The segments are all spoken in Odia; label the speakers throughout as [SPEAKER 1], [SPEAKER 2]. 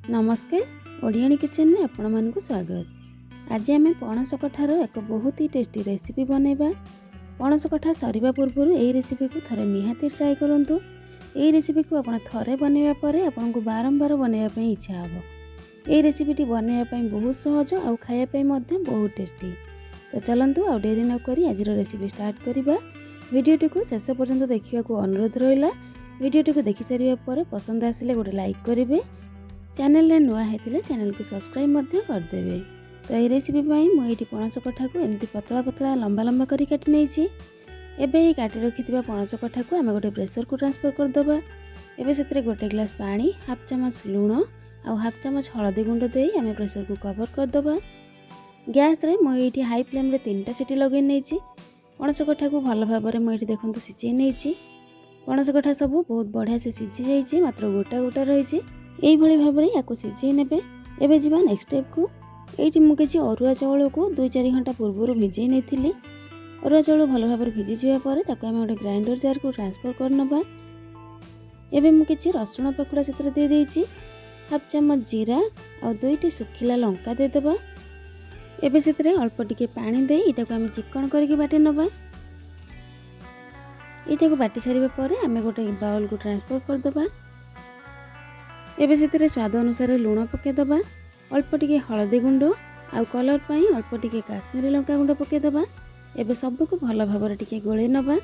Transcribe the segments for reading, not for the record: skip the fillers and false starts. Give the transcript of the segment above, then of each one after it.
[SPEAKER 1] ନମସ୍କାର, ଓଡ଼ିଆଣୀ କିଚେନରେ ଆପଣମାନଙ୍କୁ ସ୍ୱାଗତ। ଆଜି ଆମେ ପଣସ କଠାର ଏକ ବହୁତ ହି ଟେଷ୍ଟି ରେସିପି ବନେଇବା। ପଣସ କଠା ସରିବା ପୂର୍ବରୁ ଏହି ରେସିପିକୁ ଥରେ ନିହାତି ଟ୍ରାଏ କରନ୍ତୁ। ଏହି ରେସିପିକୁ ଆପଣ ଥରେ ବନେଇବା ପରେ ଆପଣଙ୍କୁ ବାରମ୍ବାର ବନେଇବା ପାଇଁ ଇଚ୍ଛା ହେବ। ଏହି ରେସିପିଟି ବନେଇବା ପାଇଁ ବହୁତ ସହଜ ଆଉ ଖାଇବା ପାଇଁ ମଧ୍ୟ ବହୁତ ଟେଷ୍ଟି। ତ ଚାଲନ୍ତୁ, ଆଉ ଡେରି ନକରି ଆଜିର ରେସିପି ଷ୍ଟାର୍ଟ କରିବା। ଭିଡ଼ିଓଟିକୁ ଶେଷ ପର୍ଯ୍ୟନ୍ତ ଦେଖିବାକୁ ଅନୁରୋଧ ରହିଲା। ଭିଡ଼ିଓଟିକୁ ଦେଖିସାରିବା ପରେ ପସନ୍ଦ ଆସିଲେ ଗୋଟେ ଲାଇକ୍ କରିବେ। ଚ୍ୟାନେଲରେ ନୂଆ ହେଇଥିଲେ ଚ୍ୟାନେଲକୁ ସବସ୍କ୍ରାଇବ୍ ମଧ୍ୟ କରିଦେବେ। ତ ଏହି ରେସିପି ପାଇଁ ମୁଁ ଏଇଠି ପଣସ କଠାକୁ ଏମିତି ପତଳା ପତଳା, ଲମ୍ବା ଲମ୍ବା କରି କାଟି ନେଇଛି। ଏବେ ଏହି କାଟି ରଖିଥିବା ପଣସ କଠାକୁ ଆମେ ଗୋଟେ ପ୍ରେସରକୁ ଟ୍ରାନ୍ସଫର୍ କରିଦେବା। ଏବେ ସେଥିରେ ଗୋଟେ ଗ୍ଲାସ୍ ପାଣି, ହାଫ୍ ଚାମଚ ଲୁଣ ଆଉ ହାଫ୍ ଚାମଚ ହଳଦୀ ଗୁଣ୍ଡ ଦେଇ ଆମେ ପ୍ରେସରକୁ କଭର୍ କରିଦେବା। ଗ୍ୟାସ୍ରେ ମୁଁ ଏଇଠି ହାଇ ଫ୍ଲେମ୍ରେ ତିନିଟା ସିଟି ଲଗାଇ ନେଇଛି। ପଣସ କଠାକୁ ଭଲ ଭାବରେ ମୁଁ ଏଇଠି ଦେଖନ୍ତୁ ସିଝେଇ ନେଇଛି। ପଣସ କଠା ସବୁ ବହୁତ ବଢ଼ିଆ ସେ ସିଝି ଯାଇଛି, ମାତ୍ର ଗୋଟା ଗୋଟା ରହିଛି। ଏଇଭଳି ଭାବରେ ୟାକୁ ସିଝେଇ ନେବେ। ଏବେ ଯିବା ନେକ୍ସଟ ଷ୍ଟେପ୍କୁ। ଏଇଠି ମୁଁ କିଛି ଅରୁଆ ଚାଉଳକୁ 2-4 ଘଣ୍ଟା ପୂର୍ବରୁ ଭିଜେଇ ନେଇଥିଲି। ଅରୁଆ ଚାଉଳ ଭଲ ଭାବରେ ଭିଜିଯିବା ପରେ ତାକୁ ଆମେ ଗୋଟେ ଗ୍ରାଇଣ୍ଡର ଜାରକୁ ଟ୍ରାନ୍ସଫର୍ କରିନେବା। ଏବେ ମୁଁ କିଛି ରସୁଣ ପାଖୁଡ଼ା ସେଥିରେ ଦେଇଦେଇଛି। ହାଫ୍ ଚାମଚ ଜିରା ଆଉ ଦୁଇଟି ଶୁଖିଲା ଲଙ୍କା ଦେଇଦେବା। ଏବେ ସେଥିରେ ଅଳ୍ପ ଟିକେ ପାଣି ଦେଇ ଏଇଟାକୁ ଆମେ ଚିକଣ କରିକି ବାଟି ନେବା। ଏଇଟାକୁ ବାଟି ସାରିବା ପରେ ଆମେ ଗୋଟେ ବାଉଲକୁ ଟ୍ରାନ୍ସଫର୍ କରିଦେବା। ଏବେ ସେଥିରେ ସ୍ୱାଦ ଅନୁସାରେ ଲୁଣ ପକାଇଦେବା, ଅଳ୍ପ ଟିକେ ହଳଦୀ ଗୁଣ୍ଡ ଆଉ କଲର୍ ପାଇଁ ଅଳ୍ପ ଟିକେ କାଶ୍ମୀରୀ ଲଙ୍କା ଗୁଣ୍ଡ ପକାଇଦେବା। ଏବେ ସବୁକୁ ଭଲ ଭାବରେ ଟିକେ ଗୋଳେଇ ନେବା।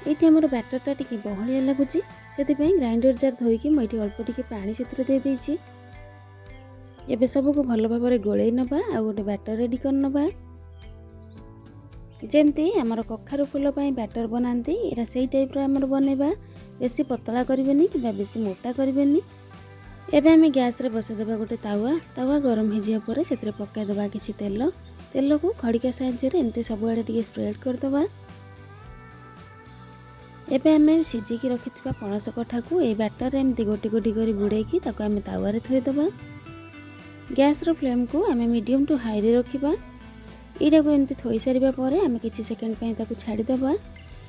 [SPEAKER 1] ଏଇଠି ଆମର ବ୍ୟାଟରଟା ଟିକେ ବହଳିଆ ଲାଗୁଛି, ସେଥିପାଇଁ ଗ୍ରାଇଣ୍ଡର ଜାର୍ ଧୋଇକି ମୁଁ ଏଇଠି ଅଳ୍ପ ଟିକେ ପାଣି ସେଥିରେ ଦେଇଦେଇଛି। ଏବେ ସବୁକୁ ଭଲ ଭାବରେ ଗୋଳେଇ ନେବା ଆଉ ଗୋଟେ ବ୍ୟାଟର ରେଡ଼ି କରିନେବା। ଯେମିତି ଆମର କଖାରୁ ଫୁଲ ପାଇଁ ବ୍ୟାଟର ବନାନ୍ତି, ଏଇଟା ସେଇ ଟାଇପ୍ର ଆମର ବନେଇବା। ବେଶୀ ପତଳା କରିବେନି କିମ୍ବା ବେଶୀ ମୋଟା କରିବେନି। ଏବେ ଆମେ ଗ୍ୟାସ୍ରେ ବସାଇଦେବା ଗୋଟେ ତାୱା। ତାୱା ଗରମ ହେଇଯିବା ପରେ ସେଥିରେ ପକାଇଦେବା କିଛି ତେଲ। ତେଲକୁ ଖଡ଼ିକା ସାହାଯ୍ୟରେ ଏମିତି ସବୁଆଡ଼େ ଟିକେ ସ୍ପ୍ରେଡ଼ କରିଦେବା। ଏବେ ଆମେ ସିଝେଇକି ରଖିଥିବା ପଣସ କଠାକୁ ଏଇ ବ୍ୟାଟରରେ ଏମିତି ଗୋଟି ଗୋଟି କରି ବୁଡ଼େଇକି ତାକୁ ଆମେ ତାୱାରେ ଥୋଇଦେବା। ଗ୍ୟାସ୍ର ଫ୍ଲେମ୍କୁ ଆମେ ମିଡ଼ିୟମ୍ ଟୁ ହାଇରେ ରଖିବା। ଏଇଟାକୁ ଏମିତି ଥୋଇ ସାରିବା ପରେ ଆମେ କିଛି ସେକେଣ୍ଡ ପାଇଁ ତାକୁ ଛାଡ଼ିଦେବା।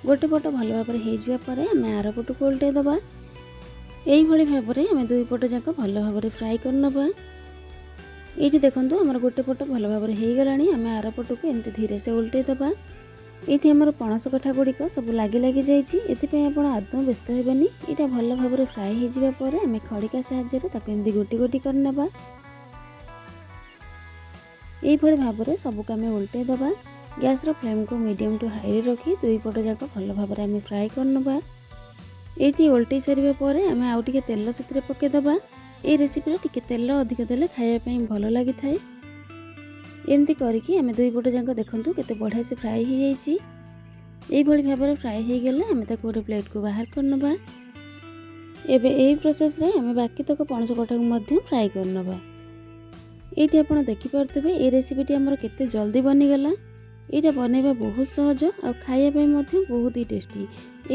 [SPEAKER 1] ଗୋଟେ ପଟ ଭଲ ଭାବରେ ହେଇଯିବା ପରେ ଆମେ ଆର ପଟକୁ ଓଲଟାଇ ଦେବା। ଏଇଭଳି ଭାବରେ ଆମେ ଦୁଇ ପଟ ଯାକ ଭଲ ଭାବରେ ଫ୍ରାଏ କରିନେବା। ଏଇଠି ଦେଖନ୍ତୁ, ଆମର ଗୋଟେ ପଟ ଭଲ ଭାବରେ ହେଇଗଲାଣି। ଆମେ ଆର ପଟକୁ ଏମିତି ଧୀରେ ସେ ଓଲଟାଇ ଦେବା। ଏଇଠି ଆମର ପଣସ କଠା ଗୁଡ଼ିକ ସବୁ ଲାଗି ଲାଗି ଯାଇଛି। ଏଥିପାଇଁ ଆପଣ ଆଦୌ ବ୍ୟସ୍ତ ହେବେନି। ଏଇଟା ଭଲ ଭାବରେ ଫ୍ରାଏ ହେଇଯିବା ପରେ ଆମେ ଖଡ଼ିକା ସାହାଯ୍ୟରେ ତାକୁ ଏମିତି ଗୋଟି ଗୋଟି କରିନେବା। ଏଇଭଳି ଭାବରେ ସବୁକୁ ଆମେ ଓଲଟାଇ ଦେବା। ଗ୍ୟାସ୍ର ଫ୍ଲେମ୍କୁ ମିଡ଼ିୟମ୍ ଟୁ ହାଇରେ ରଖି ଦୁଇ ପଟ ଯାକ ଭଲ ଭାବରେ ଆମେ ଫ୍ରାଏ କରିନେବା। ଏଇଠି ଓଲଟେଇ ସାରିବା ପରେ ଆମେ ଆଉ ଟିକେ ତେଲ ସେଥିରେ ପକାଇଦେବା। ଏଇ ରେସିପିରେ ଟିକେ ତେଲ ଅଧିକ ଦେଲେ ଖାଇବା ପାଇଁ ଭଲ ଲାଗିଥାଏ। ଏମିତି କରିକି ଆମେ ଦୁଇ ପଟ ଯାକ ଦେଖନ୍ତୁ କେତେ ବଢ଼ିଆ ସେ ଫ୍ରାଏ ହେଇଯାଇଛି। ଏଇଭଳି ଭାବରେ ଫ୍ରାଏ ହେଇଗଲେ ଆମେ ତାକୁ ଗୋଟେ ପ୍ଲେଟ୍କୁ ବାହାର କରିନେବା। ଏବେ ଏଇ ପ୍ରୋସେସ୍ରେ ଆମେ ବାକି ତକ ପଣସ କଠାକୁ ମଧ୍ୟ ଫ୍ରାଏ କରିନେବା। ଏଇଠି ଆପଣ ଦେଖିପାରୁଥିବେ, ଏଇ ରେସିପିଟି ଆମର କେତେ ଜଲ୍ଦି ବନିଗଲା। ଏଇଟା ବନେଇବା ବହୁତ ସହଜ ଆଉ ଖାଇବା ପାଇଁ ମଧ୍ୟ ବହୁତ ହି ଟେଷ୍ଟି।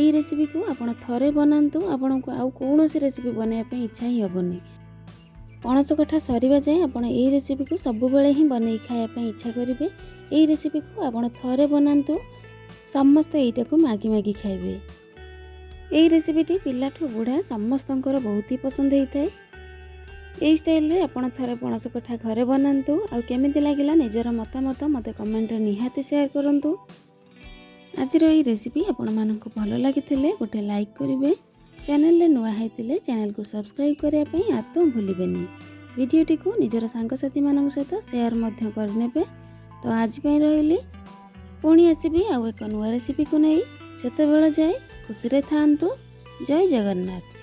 [SPEAKER 1] ଏଇ ରେସିପିକୁ ଆପଣ ଥରେ ବନାନ୍ତୁ, ଆପଣଙ୍କୁ ଆଉ କୌଣସି ରେସିପି ବନେଇବା ପାଇଁ ଇଚ୍ଛା ହିଁ ହେବନି। ପଣସ କଠା ସରିବା ଯାଏଁ ଆପଣ ଏଇ ରେସିପିକୁ ସବୁବେଳେ ହିଁ ବନେଇକି ଖାଇବା ପାଇଁ ଇଚ୍ଛା କରିବେ। ଏଇ ରେସିପିକୁ ଆପଣ ଥରେ ବନାନ୍ତୁ, ସମସ୍ତେ ଏଇଟାକୁ ମାଗି ମାଗି ଖାଇବେ। ଏଇ ରେସିପିଟି ପିଲାଠୁ ବୁଢ଼ା ସମସ୍ତଙ୍କର ବହୁତ ହି ପସନ୍ଦ ହେଇଥାଏ। ଏଇ ଷ୍ଟାଇଲରେ ଆପଣ ଥରେ ପଣସ କଠା ଘରେ ବନାନ୍ତୁ ଆଉ କେମିତି ଲାଗିଲା ନିଜର ମତାମତ ମୋତେ କମେଣ୍ଟରେ ନିହାତି ସେୟାର କରନ୍ତୁ। ଆଜିର ଏଇ ରେସିପି ଆପଣମାନଙ୍କୁ ଭଲ ଲାଗିଥିଲେ ଗୋଟେ ଲାଇକ୍ କରିବେ। ଚ୍ୟାନେଲରେ ନୂଆ ହେଇଥିଲେ ଚ୍ୟାନେଲକୁ ସବସ୍କ୍ରାଇବ୍ କରିବା ପାଇଁ ଆଦୌ ଭୁଲିବେନି। ଭିଡ଼ିଓଟିକୁ ନିଜର ସାଙ୍ଗସାଥିମାନଙ୍କ ସହିତ ସେୟାର ମଧ୍ୟ କରିନେବେ। ତ ଆଜି ପାଇଁ ରହିଲି। ପୁଣି ଆସିବି ଆଉ ଏକ ନୂଆ ରେସିପିକୁ ନେଇ। ସେତେବେଳେ ଯାଏ ଖୁସିରେ ଥାଆନ୍ତୁ। ଜୟ ଜଗନ୍ନାଥ।